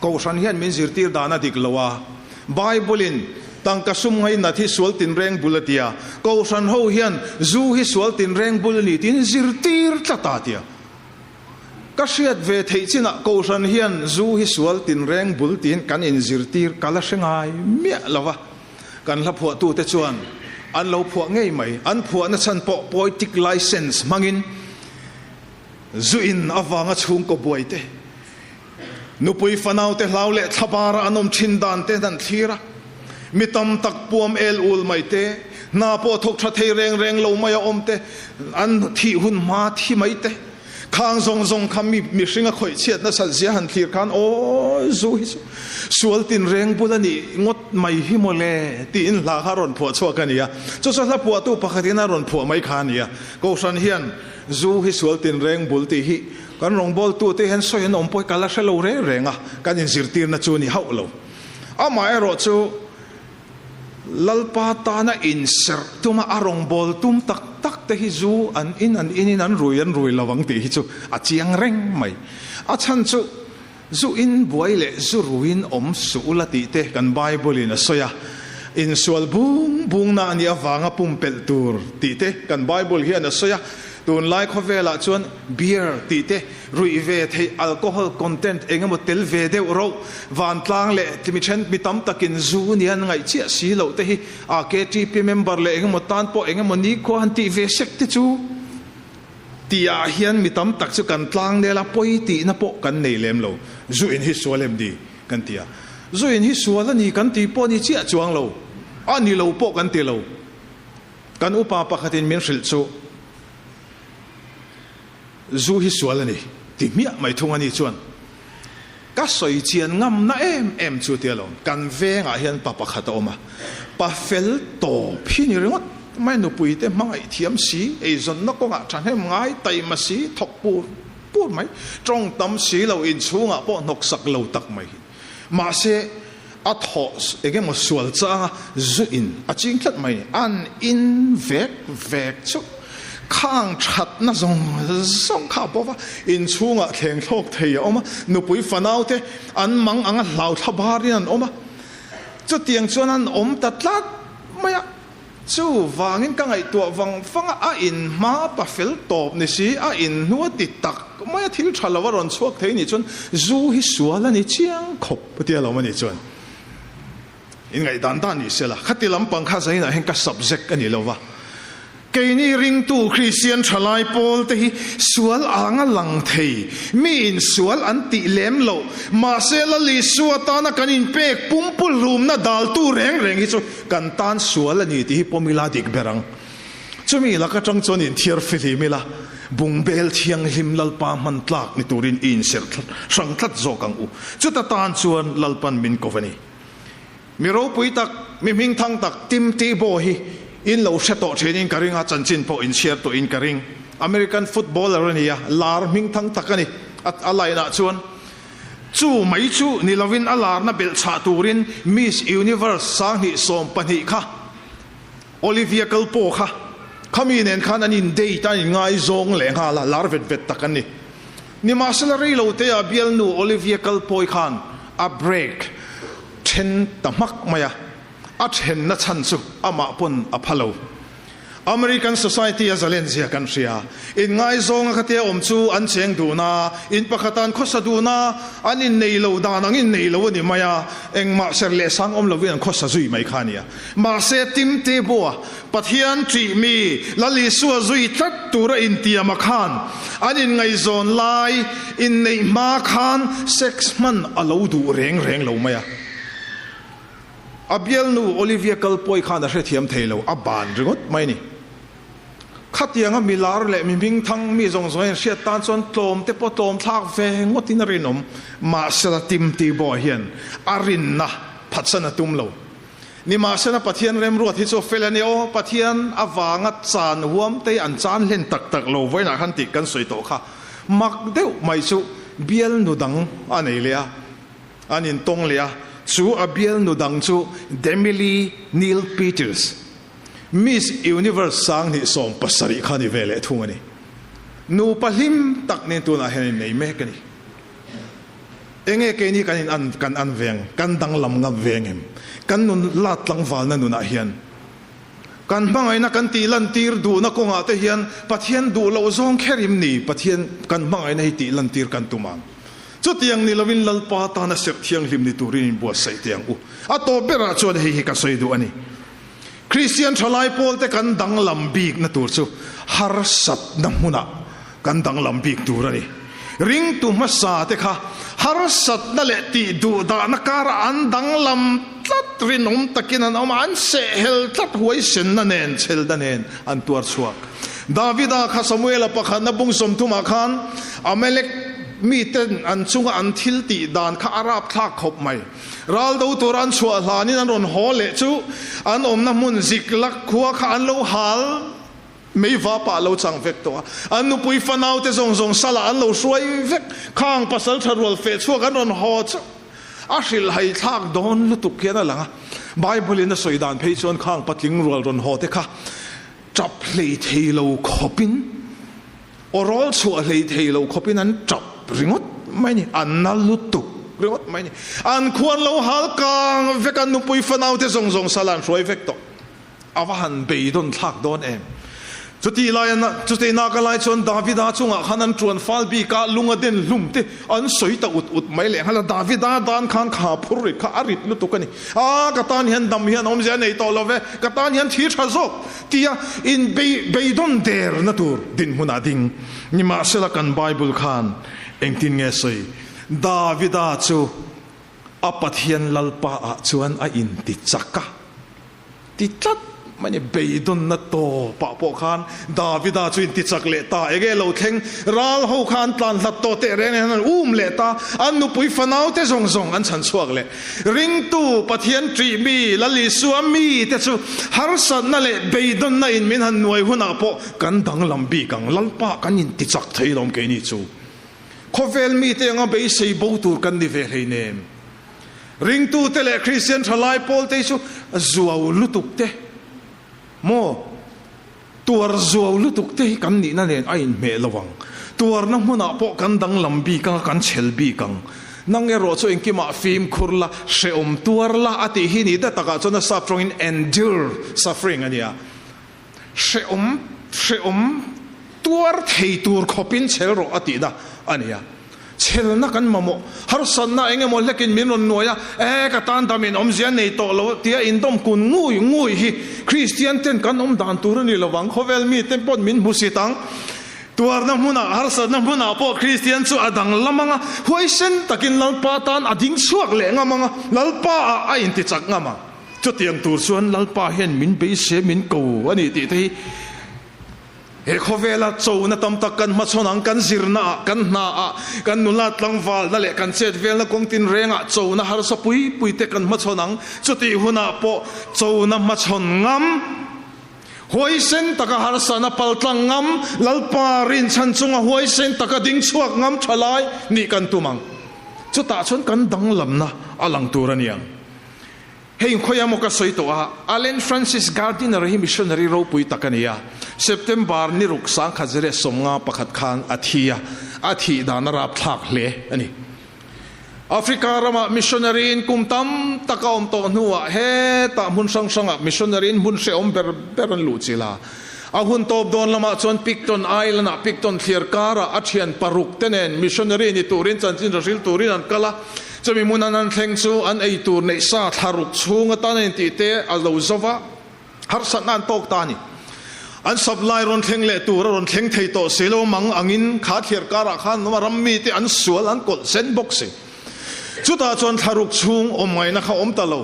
Kohhran hian min zirtir dan a dik lo a, Bible-in tangka sum ngainat hi sual tinreng bul a ti a, Kohhran ho hian zu hi sual tinreng bul a ni tiin zirtir tlat a ti a. Ka hriat ve theih chinah Kohhran hian zu hi sual tinreng bul tiin kan inzirtir ka la hre ngai miah lo va. Kan hla phuahtute chuan an lo phuah ngei mai. An phuahna chhan pawh poetic license hmangin zu in avanga chhungkaw buai te, nupui fanaute hlau leh thlabara an awm thin dan te an thlir a. Mi tam tak puam el ul mai te, hna pawh thawk tha thei reng reng lo mai a awm te, an thih hun hma thi mai te, Khang zawng zawng kha mi mihring a khawih chhiat nasat zia han thlir khan aw zu hi chu sual tinreng bul a nih ngawt mai hi maw le tiin hla kha a rawn phuah chhuak a ni a. Chu chu hla phuahtu pakhatin a rawn phuah mai kha a ni a. Kohhran hian zu hi sual tinreng bul tih hi kan rawngbawltute hian sawi an awm pawh hi ka la hre lo reng reng a, kan inzirtirna chu a ni hauh lo. Amaherawh chu Lalpa tana inserh tuma a rawngbâwl tum tak tak te hi zu an in an in in an rui an rui lo ang tih hi chu a chiang reng mai. A chhan chu zu in buai leh zu ruiin awm suh ula tih te kan Bible in a sawi a, insual bung bungna a nih avanga pumpelh tur tih te kan Bible hian a sawi a, tunlai khawvelah chuan beer tih te Ruih ve theih alcohol content eng emaw tel ve deuh rauh, vantlang leh mi then mi tam takin zu nia an ngaih chiah si loh te hi AKTP member leh eng emaw tan pawh eng emaw nikhua han tih ve sek te chu tihah hian mi tam tak chu kan tlang nel a, pawi tihna pawh kan nei lem lo. Zu in hi sual em ni kan ti a, zu in hi sual a ni kan tih pawh ni chiah chuang lo, a ni lo pawh kan ti lo. Kan upa pakhatin min hrilh chu. Zu hi sual a ni, ti hmiah mai thung a ni chuan ka sawi chian ngamna em em chu tia lawm. Kan vengah hian pa pakhat a awm a, pa fel tawp hi ni ringawt mai, nupui te hmangaih thiam si, eizawnna kawngah thahnem ngai taima si, thawk pur pur mai, tawng tam si lo, inchhungah pawh hnawksak lo tak mai hi. Mahse, a thawh eng emaw sual changa zu in a ching tlat mai ni. An in vek vek chu khang thatna zawng zawng kha a pawp a, inchhungah thleng thlawk thei a awm a, nupui fanau te an mang anga hlau thla barin an awm a, chutiang chuan an awm ta tlat mai a. Chuvangin ka ngaihtuah vang vang a, a in hma pa fel tawp ni si, a in hnu a ti tak mai a, thil tha lo a rawn chhuak thei nih chuan zu hi sual a ni chiang khawp a tia lo a nih chuan in ngaihdan dan ni sela, khati lampang kha zainah hian ka subject a ni lo va. Keini ringtu Kristian thalai pawl te hi sual anga lang thei, miin sual an tih lem loh, mahse Lal Isua tana kan inpek pumpulhlumna daltu reng reng hi chu kan tan sual a ni tih hi pawm ila dik ber ang. Chumi lak atang chuan inthiar fihlim ila, bungbel thianghlim Lalpa hman tlak ni turin i inserh hrang tlat zawk ang u. Chuta tan chuan Lalpan min ko a ni. Mi ropui tak, mi hmingthang tak Tim Tebow hi in lo hre tawh thinin ka ring a, chanchin pawh in chhiar tawhin ka ring. American footballer a ni a, lar hmingthang tak a ni. A line-ah chuan chu mai chu ni lovin a larna belhchhah turin Miss Universe 2012 kha Olivia Culpo kha khami nen khan an in date a, an in ngaizawng leh nghal a, lar vet vet tak an ni. Nimahsela rei lo te ah bialnu Olivia Culpo-i khan a break then ta hmak mai a, a thenna chhan chu amah pawn a pha lo. American society a zalen zia kan hria. Inngaizawng a khatia awm chu an cheng dun a, in pakhat an khawsa dun a, an innei lo dan ang innei lo a ni mai a, engmah ser leh sang awm lovin an khawsa zui mai kha a nia. Mahse Tim Tebow-a Pathian ṭih mi Lal Isua zui tlat tura intiama khan an inngaihzawn lai inneih hma khan sex hman a lo duh reng reng lo mai a. A bialnu Olivia Kalpoi khan a hrethiam thei lo, a ban ringawt mai a ni. Khatianga mi lar leh mi hmingthang mi zawng zawng hian hriat tan chuan tlawm te pawh tlawm thlak ve ngawtin a rinawm. Mahsela Tim Tebow-a hian a rinna phatsan a tum lo. Nimahsela Pathian remruat hi chu fel a ni aw, Pathian avanga chan huam te an chan hlen tak tak lo vawiinah khan tih kan sawi tawh kha. Mak deuh mai chu bialnu dang a nei leh a, an intawng leh a, chu a bialnu dang chu Demily Neil Peters, Miss Universe 2017 kha a ni ve leh thung a ni. Nupa hlim tak nen tunah hian an innei mek a ni. Enge keini kan in an kan an veng, kan danglam ngam veng em? Kan nun lat tlangvalna nunah hian kan hmangaihna kan tih lantir duhna kawngah te hian Pathian duh loh zawng kher im ni? Pathian kan hmangaihna hi tih lantir kan tum ang. Chutiang ni lovin Lalpa tana serh thianghlim ni turin in buatsaih teh ang u. A tawp berah chuan hei hi ka sawi duh a ni. Kristian thalai pawlte kan danglam bikna tur chu harsatna hmunah kan danglam bik tur a ni. Ringtu hmasa te kha harsatna leh tih duh dahna karah an danglam tlat, rinawm takin an awm a, an sehhel tlat, huaisenna nen, chhelna nen an tuar chhuak. Davida kha Samuela pakhatna bung 30 ah khan Amalek miten an chunga an thil tih dan kha a rapthlak khawp mai. Ral do tura an chhuah hlanin an rawn haw leh chu an awmna hmun Ziklak khua kha an lo hal. Mei vapa a lo chang vek tawh a, an nupui fanaute zawng zawng salah an lo hruai vek. Khang pasal tha rual feh chhuak an rawn haw chu a hrilhhai thlak dawn lutuk hian a lang a. Bible in a sawi dan phei chuan khang patling rual rawn haw te kha tap hlei thei lo khawpin, aw rawl chhuah hlei thei lo khawpin an tap ringawt mai a ni, an na lutuk ringawt mai a ni. An khuan lo hal kang vek a, nupui fanaute zawng zawng salah an hruai vek tawh. A va han beidawn thlak dawn em! Chutih lai a chutih nak a lai chuan Davida chungah khan an ṭuan fal bik a, lung a den hlum te an sawi ta ut ut mai leh nghal a. Davida dan khan kha phur rit kha a rit lutuk a ni. A, ka tan hian dam hian awmzia a nei tawh lo ve, ka tan hian thi ṭha zawk tia in bei beidawn derna tur dinhmunah ding. Nimahsela kan Bible khan engtin nge sawi? Davida chu a Pathian Lalpa ah chuan a inti chak a. Ti tlat mai ni, beidawnna tawpah pawh khan Davida chu inti chak leh ta, enge lo thleng, ral ho kha an tlan hlat tawh teh reng hian an um leh ta, an nupui fanaute zawng zawng an chhan chhuak leh. Ringtu, Pathian ṭih mi, Lal Isua mi te chu harsatna leh beidawnna in min han nuai hunah pawh kan danglam bik ang, Lalpa kan inti chak thei lawm keini chu. Khawvel mite anga beisei bo tur kan ni ve hleinem. Ringtute leh Kristian thalai pawlte hi chu zuau lutuk te maw tuar zuau lutuk te hi kan nihna nen a inhmeh lo ang. Tuarna hmunah pawh kan danglam bik ang a, kan chhel bik ang. Nang erawh chu engkimah fimkhur la, hrehawm tuar la a tih hi ni ta takah chuan a sap tawngin endure suffering a nia. Hrehawm, hrehawm tuar thei tur khawpin chhel rawh a tihna a nia. Chhelna kan mamawh. Harsatna eng emaw hlekin min rawn nuai a, E, ka tan dam in awmzia nei tawh lo tia indawm kun ngui ngui hi Kristian ten kan awm dan tur a ni lo vang. Khawvel mite paw'n min hmusit ang. Tuarna hmunah, harsatna hmunah pawh Kristian chu a danglam ang a, huaisen takin Lalpa tan a ding chhuak leh ngam ang a, Lalpa ah a intichak ngam ang. Chutiang tur chuan Lalpa hian min beisei, min ko a ni tih te hi He khawvela chona tam tak kan hmachhawn ang, kan zirna ah, kan hna ah, kan nula tlangvalna leh kan chetvelna kawng tinrengah chona harsa pui pui te kan hmachhawn ang. Chutih hunah pawh chona hmachhawn ngam, huaisen taka harsana paltlang ngam, Lalpa rinchhan chunga huaisen taka ding chhuak ngam tha lai nih kan tum ang. Chutah chuan kan danglamna a lang tur a ni ang. Hei khawi emaw ka sawi tawh a, Allen Francis Gardiner hi missionary ropui tak a ni a. September ni ruk 1951 khan a thi a, a thih dan a rapthlak hle a ni. Africa ramah missionary in kum tam tak a awm tawh hnuah hetah hmun hrang hrangah missionary in hmun hrehawm ber ber an luh chilh a. A hun tawp dawn lamah chuan Picton Island-ah Picton thliar karah a thian paruk te nen missionary ni turin chanchin rahril turin an kal a. Chumi hmun an han thleng chu an ei tur neih sa thla ruk chhung atan a intih te a lo zo va, harsatna an tawk ta a ni. An supply rawn thleng leh tur a rawn thleng thei tawh si lo mang angin kha thliar karah khan an ram mite an sual an kawlh sen bawk si. Chutah chuan thla ruk chhung awm ngaihna kha awm ta lo.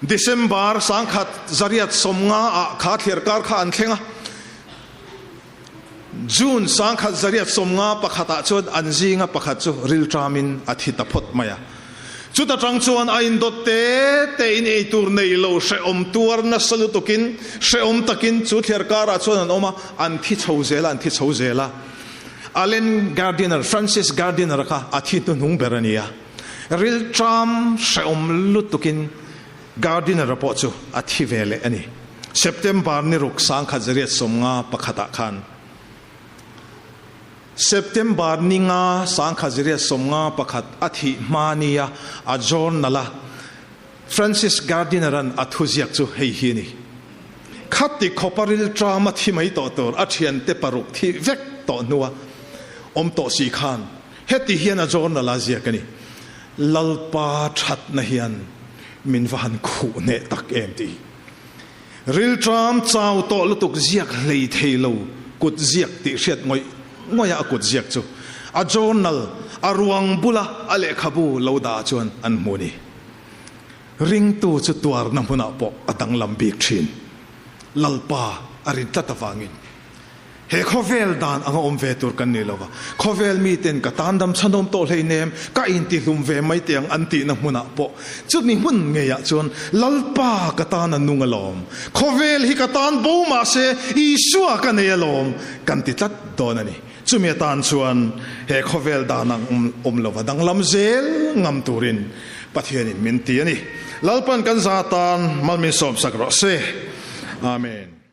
December 1950 ah kha thliar kar kha an thleng a. June 1951 ah chuan an zinga pakhat chu rilṭamin a thi ta phawt mai a. Chuta ṭang chuan a indawt te tein eitur nei lo hrehawm tuar nasa lutukin hrehawm takin chu thliar karah chuan an awm a, an thi chho zel a, an thi chho zel a. Allen Gardiner, Francis Gardiner kha a thi hnuhnung ber a ni a. Rilṭam hrehawm lutukin Gardiner-a pawh chu a thi ve leh a ni. September ni ruk 1951 ah khan September ni nga 1951 a thih hma nia a journal a Francis Gardiner-a'n a thuziak chu hei hi a ni, Khati khawpa rilṭama thi mai tawh tur a ṭhiante paruk thi vek tawh hnua awm tawh si khan heti hian a journal a ziak a ni, Lalpa thatna hian min va han khuh hneh tak em tih rilṭam chau tawh lutuk ziak hlei thei lo kut ziak tih hriat ngawih ngawih a a kut ziak chu a journal a ruang bula a lehkhabu lo dah chuan an hmu ni. Ringtu chu tuarna hmunah pawh a danglam bik thin. Lalpa a rin tlat avangin. He khawvel dan anga awm ve tur kan ni lo va, khawvel miten ka tan dam chhanawm tawh hleinem, ka intihlum ve mai teh ang an tihna hmunah pawh chumi hmun ngeiah chuan Lalpa ka tan a nung alawm, khawvel hi ka tan bo mah se Isua ka nei alawm kan ti tlat dawn a ni. Chumi atan chuan he khawvel dan ang awm lova danglam zel ngam turin Pathianin min ti a ni. Lalpan kan za tan mal min sawmsak rawh se. Amen.